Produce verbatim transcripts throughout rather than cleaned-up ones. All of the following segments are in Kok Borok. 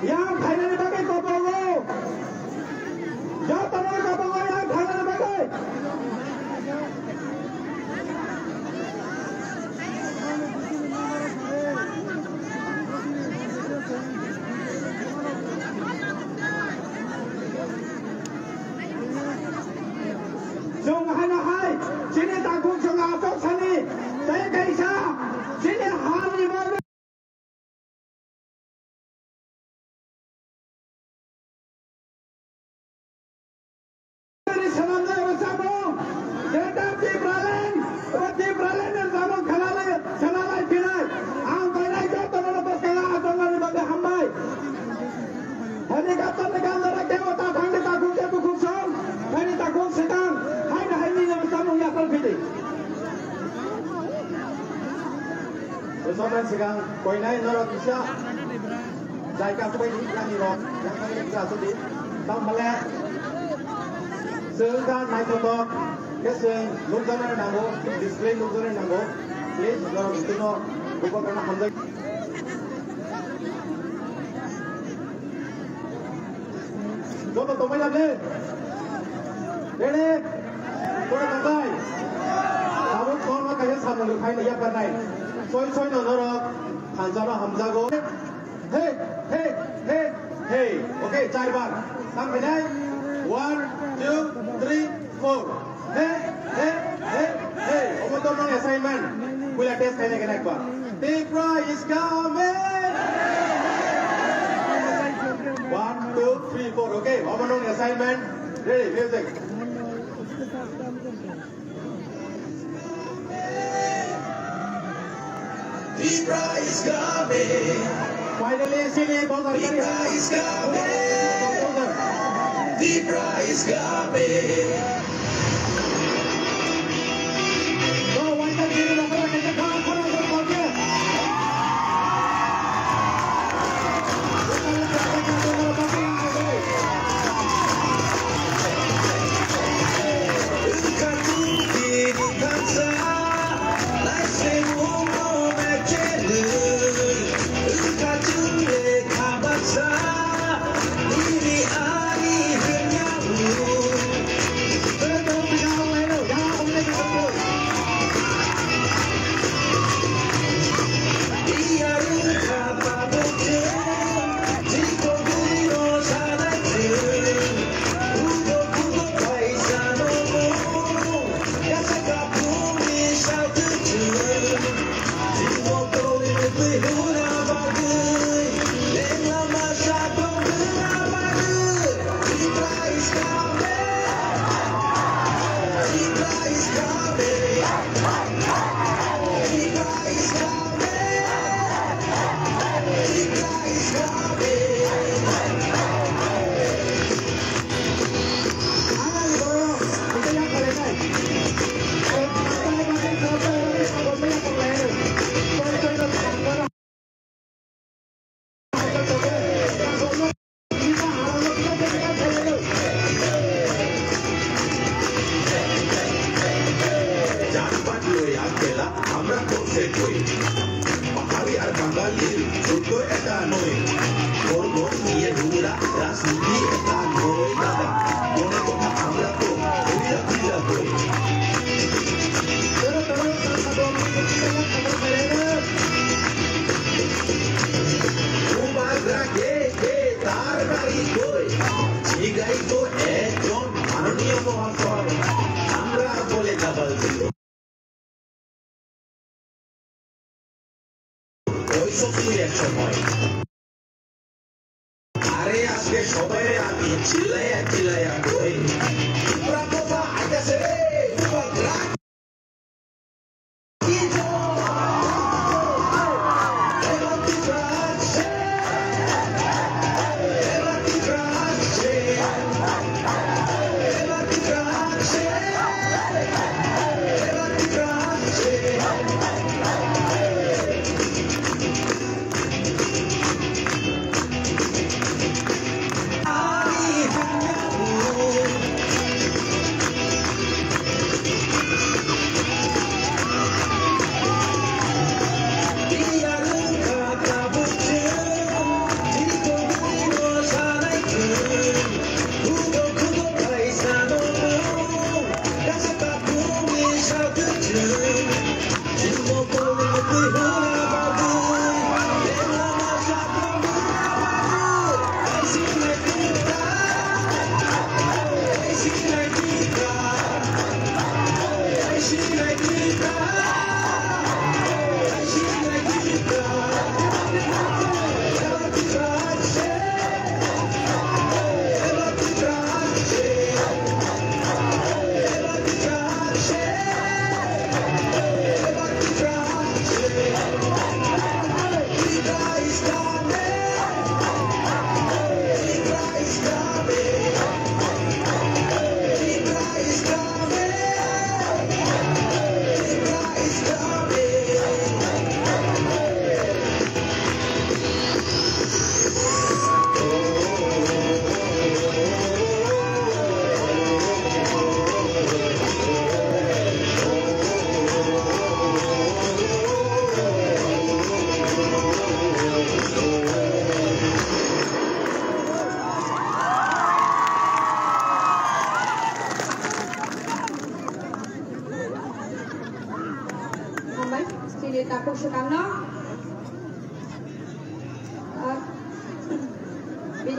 Yang khainani bagwi kopongo. Jotono kopongo yang khainani bagwi. Chwng haino hai chini takhuk chwng achuk sani tei kaisa chini hani bagwi Swnamjak rwchapmung, Greater Tipraland, eba Tipraland ni rwchapmung khwnalai, khwnalai phinai. Ang koinai jotono no bwskango achuknani bagwi hambai. Helicopter ni gandara kebo ta thangni takhuk khe bukhuk song, thani takhuk swkang, haino hai nini rwchapmung yapal phidi. Rwchapmani swkang koinai norok kisa jaga kwbai di, yani rok, yang kami kisa asuk di. Tamo le, chwng kha naithothok khe chwng nukjaknai nango, display nukjaknai nango. Please, norok jotono bubagrano hamjak. Joto tongbai lade. Ready? Joto tongbai. Tabuk korma kaisa samung khaina yapharnai. Soi soi no norok thansano hamjago. Hey, hey, hey, hey. Okay, char bar. Tam khainai. One, two, three, four. Hey, hey, hey, hey. Omo to nong assignment. Puila test khaina kena ekbar. Tipra is coming. One, two, three, four. Okay, omo nong assignment. Ready, music. Tipra is coming. Finally, sini Tipra is coming. Tipra is coming. জাতপাত লইয়া খেলা, আমরা তো সেট হই। পাহাড়ি আর বাঙালির যুদ্ধ এটা নয়। ধর্ম নিয়ে ঝগড়া, রাজনীতি এটা নয় দাদা। মনে কথা আমরা তো হইয়া ফিরা হই। তোমার রাগে কে তার বাড়ি কই? জিগাই তো একজন মাননীয় মহাশয়। আমরা বলে ডাবল জিরো। ওই সব তুই এক সময়। আরে আজকে সবাই আমি চিল্লাইয়া চিল্লাইয়া কই। ত্রিপুরা কোথা আইতাছে রে? ত্রিপুরা রাগ।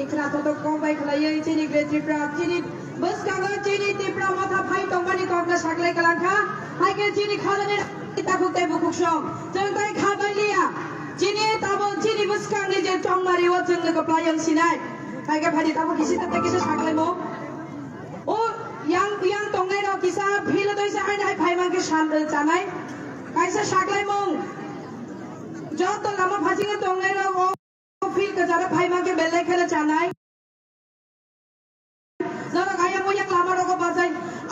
Khwnathok kok bai khwlaiwi chini Great Tripura, chini bwskango chini Tipra motha phai tongmani kokno saklai kwlangkha. Hai khe chini khalani takhuk tei bukhuk song. Chwng tai kha bai liya. Chini tabuk chini bwskangni je chongmari o chwngno kwplai wng sinai. Hai khe phaidi tabuk kisi ta kisa saklaimung. O yang yang tongnai rok kisa philo tei sa hai hai phai mankhe san chanai. Kaisa saklaimung. Joto lama phasingo tongnai rok o Phil kwcharo phai mankhe belai kheno chanai. Norok ayang oyang lama rogo bajai.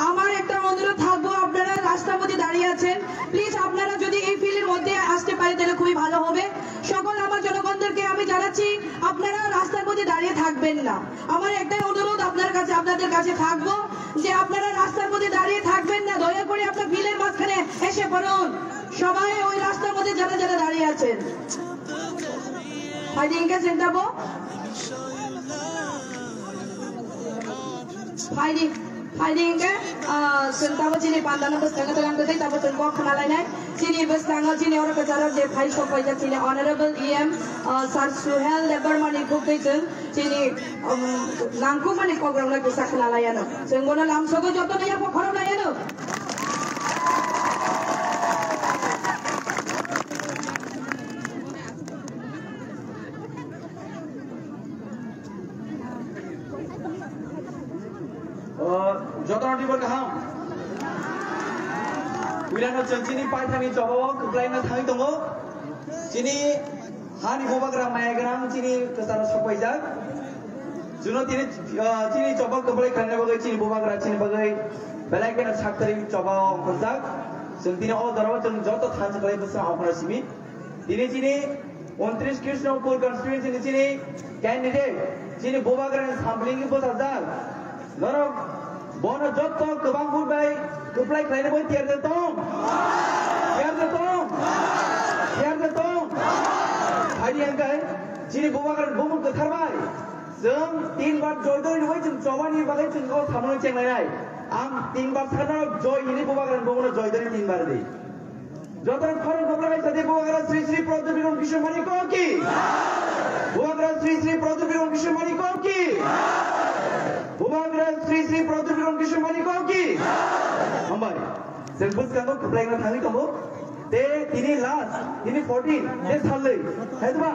আমার একটা অনুরোধ থাকবো, আপনারা রাস্তার মধ্যে দাঁড়িয়ে আছেন, প্লিজ আপনারা যদি এই ফিল্ডের মধ্যে আসতে পারেন তাহলে খুবই ভালো হবে। সকল আমার জনগণদেরকে আমি জানাচ্ছি, আপনারা রাস্তার মধ্যে দাঁড়িয়ে থাকবেন না। আমার একটাই অনুরোধ আপনার কাছে, আপনাদের কাছে থাকবো যে আপনারা রাস্তার মধ্যে দাঁড়িয়ে থাকবেন না, দয়া করে আপনার ফিল্ডের মাঝখানে এসে পড়ুন। সবাই ওই রাস্তার মধ্যে যারা যারা দাঁড়িয়ে আছেন। Phaidi hwnkhe chwng tabuk. Phaidi, phaidi hwnkhe, ah, chwng tabuk chini pandano bwskango twlang kwtwi tabuk chwng kok khna lainai. Chini bwskango chini oro kwcharo je phai sok paijak chini Honorable E M, ah, Sir Suhel Debbarmani buktwi chwng chini, um, nangkukmani kok rokno kisa khna laiano. Chwng bono lamsogo jotono yapha khorok laiano. O, jotono tibor kaham. Wirano chwng chini paithakni choba o kwplaino thangwi tongo. Chini hani bubagra maya gwnang chini kwcharo sokpaijak. Chwngno tini, o, chini choba kwplai khlaina bagwi chini bubagra chini bagwi belai kheno saktharwi choba o ongkhorjak. Chwng tini o jorao chwng joto thansa khlai bwswng ongkhorna simi. Tini chini untris Krishnapur constituency ni chini candidate, chini bubagrani sampling bwsajak. Norok bono jotto kwbang vote bai kwplai khlaina bai tiyar de tong? Tiyar de tong? Tiyar de tong? Phaidi hwnkhe chini bubagrani bumung kwthar bai chwng tin bar joy doi rwbai chwng chobani bagwi chwng o samano chenglainai. Ang tin bar sakno joy hini bubagrani bumungno joy doi tin bar di. Joto khorang khopra hai sadi Bubagra Sri Sri Pradyot Bikram Kishore Manik ki. Bubagra Sri Sri Pradyot Bikram Kishore Manik ki. Bubagra Sri Sri Pradyot Bikram Kishore Manik ki. Hambai. Chwng bwskango kwplaino thangwi tongo. Te tini last, tini fourteen, te salwi. Hai ba?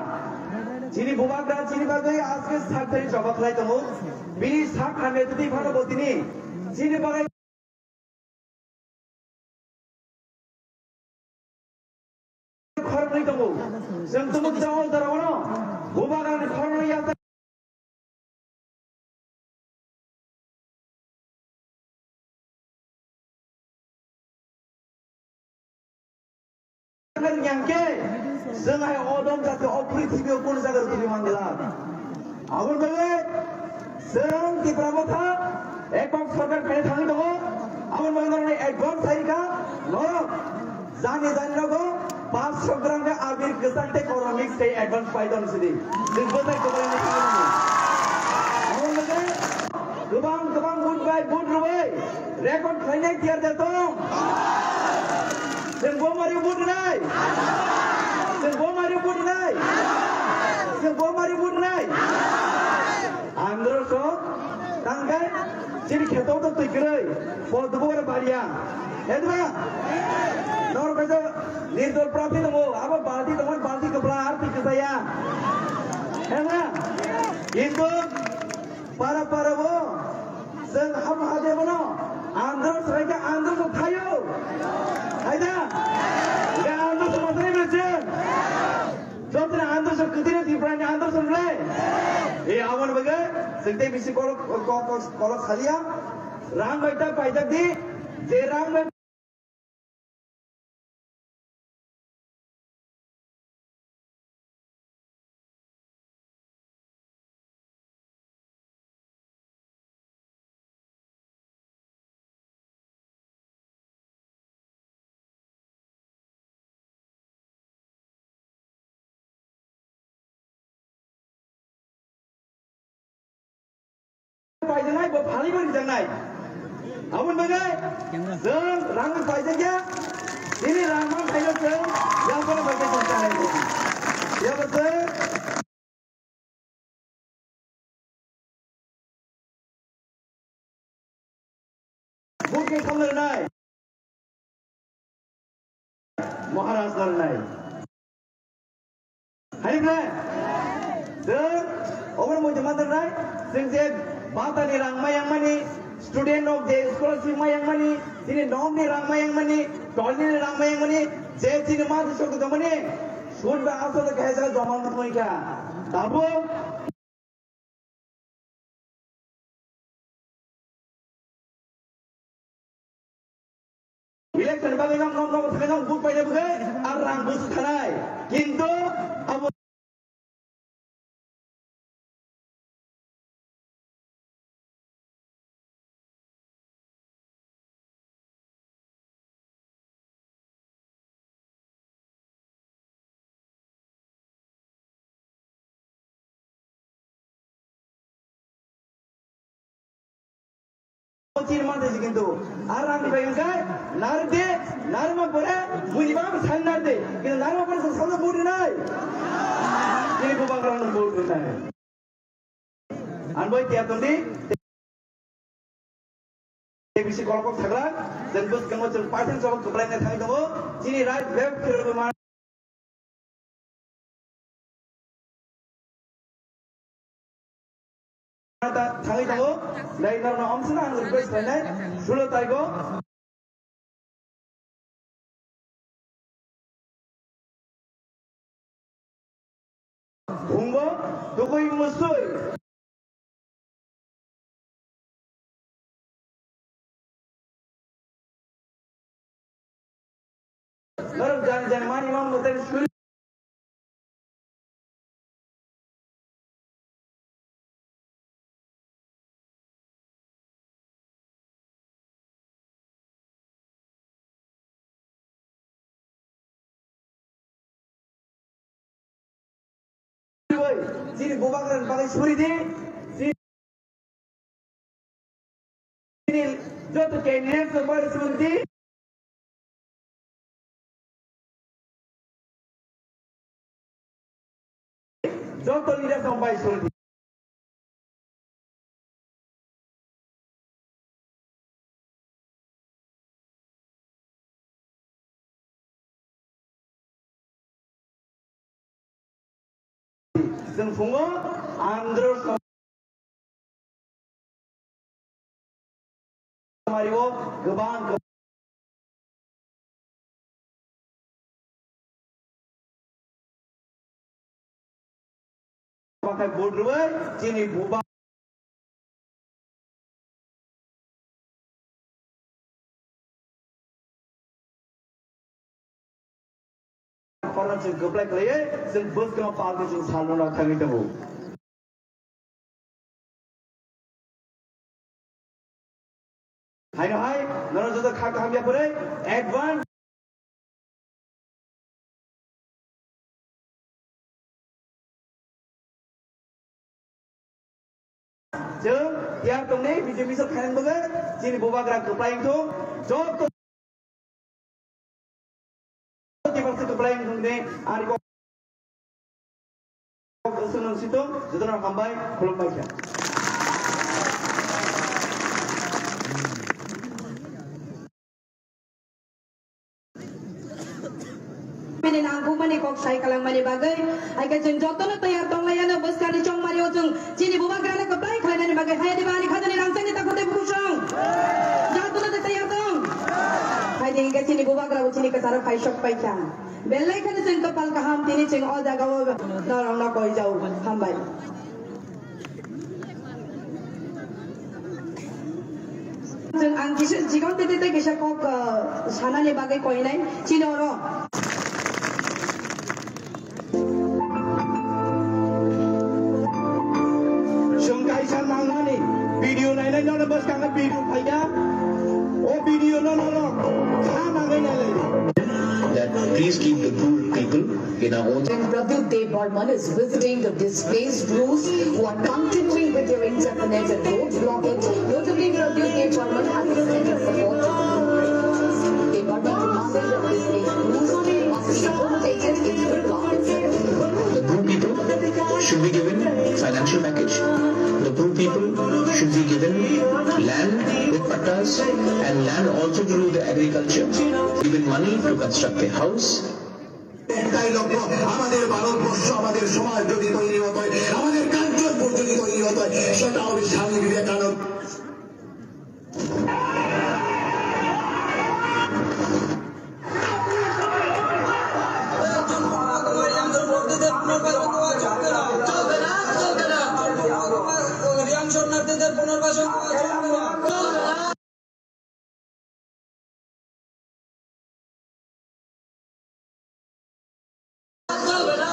Chini bubagra chini bagwi aske sak thari choba khlai tongo. Bini sak hamya twi phano bo tini. Chini bagwi Khoroknwi tongo. Chwng tumung jao jorao no bubagrani khoroknwi yasa. Yang khe chwng hai odom jati o prithibi o kun jaga rwtwi mangla. Aboni bagwi chwng Tipra Motha ekbak sorkar phai thangwi tongo. Aboni bagwi norokni advance hai kha norok jani jani nogo panchsho gram khe abir kwchak tei korom mix khai advance pai tong sidi. Chwng bwthai kwbangma thangwi tongo. Aboni bagwi kwbang kwbang vote bai vote rwbai record khlainai tiyar de tong. Chwng bomari vote rwnai. Chwng bomari vote rwnai. Chwng bomari vote rwnai. Andro so tangkai chini kheto to twi kwrwi. Po dubo ore baria. Edma. Nor kaisa nirdol praphi tongo. Abo balti tongo, balti kwpla ar twi kwsaya. Edma. Kintu Para para bo, chwng hamo hade bono, andro swkang khe andro swk thaio. Hai da? Ga andro swk masai bwle chwng. Jotoni andro swk kwtwino Tiprani andro swk bwle. E aboni bagwi, chwng tei bisi kolok, ko-, ko-, kolok salia. Rang bai ta paijak di, je rang bai Paijaknai, bo phalwi bo rijaknai. Aboni bagwi chwng rang paijakya, nini rang man phaino chwng yapharno bai khe chwng chanai. Yabo chwng. Bukni samno rwnai. Maharaj no rwnai. Hai bre. Sir, obo moito ma rwnai. Sing je bata ni rang mayang mani, student rok je scholarship mayang mani, chini nom ni rang mayang mani, tol ni rang mayang mani, je chini ma sok tongmani, sud ba asol khe jaga joma tongmani kha. Tabuk election bagwi nok nok nok thangwi nok vote paina bagwi ar rang busu thanai. Kintu abo Chini manthosi kintu. Ar ang bai wngkha, narwk di, narwkma pore, buini bagwi sai narwk di. Kintu narwkma pore chwng samno vote rwnai. Chini bubagrano vote rwnai. Ang bai tiyar tongdi. A B C kolok kok sagra, chwng bwskango chwng percent chwng kwplaina thangwi tongo. Chini right web khirwi ma- ta thangwi tongo. Dai norno omsana ang request khlainai. Sulo taigo. Phungo tugui mustui. Norok jani jani mani mang mutai suri. Chini bubagrani bagwi suri di. Chini joto candidate rok bagwi suri di. Joto leader rok bai suri di. Chwng phungo Andhra Samario kwbang Pakai vote rwui chini buba. Khorang chwng kwplai khlaiwi chwng bwskang party chwng salno thangwi tongo. Haino hai, nono joto kha kaham ya pore, advance. Chwng tiyar tongnai, B J P sa khainang bagwi, chini bubagra kwplai wngthung, joto. Kebaksa kwplai wngthung de, ani kok, kok swngno sitong, jotono hambai, khulumbai kha. Bini nangkukmani kok sai kalangmani bagwi, hai khe chwng jotono tayar tonglaiyano bwskangni chongmario chwng chini bubagrano kwplai khlainani bagwi, hai diba ani khajani rangchakni takhuk tei bukhuk song. Jotono tayar tong. Hai di hwnkhe chini bubagrabo chini kwcharo phai sok pai kha. Belai kheno chwng kwpal kaham, tini chwng o jagao norokno koijao. Hambai. Chwng ang kisa chikon tete tei kisa kok, uh, sanani bagwi koinai chini oro. Chwng kaisa nangmani video nainai nono bwskango video phaikha. O video no nono kha nangwi nailai. That please keep the poor people in our own. When Pradyut Debbarman is visiting the displaced Bru who are continuing with their indefinite and road blockade, notably Pradyut Debbarman has extended support to the Bru. Debbarman demanded that displaced Bru must be accommodated in the blockade. The Bru people should be given financial package. The Bru people Should be given land with pattas and land also to do the agriculture, given money to construct a house. একটাই লক্ষ্য, আমাদের ভারতবর্ষ, আমাদের সমাজ যদি তৈরি হতে হয়, আমাদের কাঞ্চনপুর যদি তৈরি হতে হয়, সেটা হবে স্বামী বিবেকানন্দ। রিয়াং শরণার্থীদের পুনর্বাসন করা চলবে না।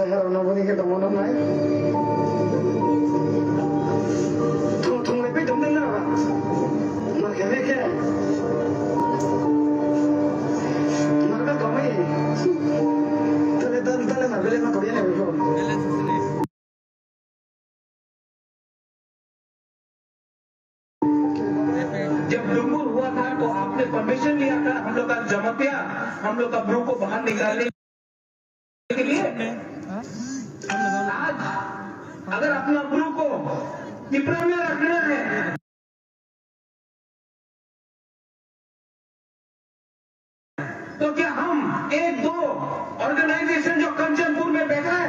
Herano boni khe tongmano nai. Thung thung bai pai tongdeng na ba. Na khe be khe. Na ka tomai. Tale tale tale na bele na koriya na beko. जब डुंगुर हुआ था तो आपने परमिशन लिया था हम लोग का जमातिया, हम लोग का ब्रू को बाहर निकालने के लिए। आज अगर अपना ब्रू को तिपरा में रखना है तो क्या हम एक दो ऑर्गेनाइजेशन जो कंचनपुर में बैठा है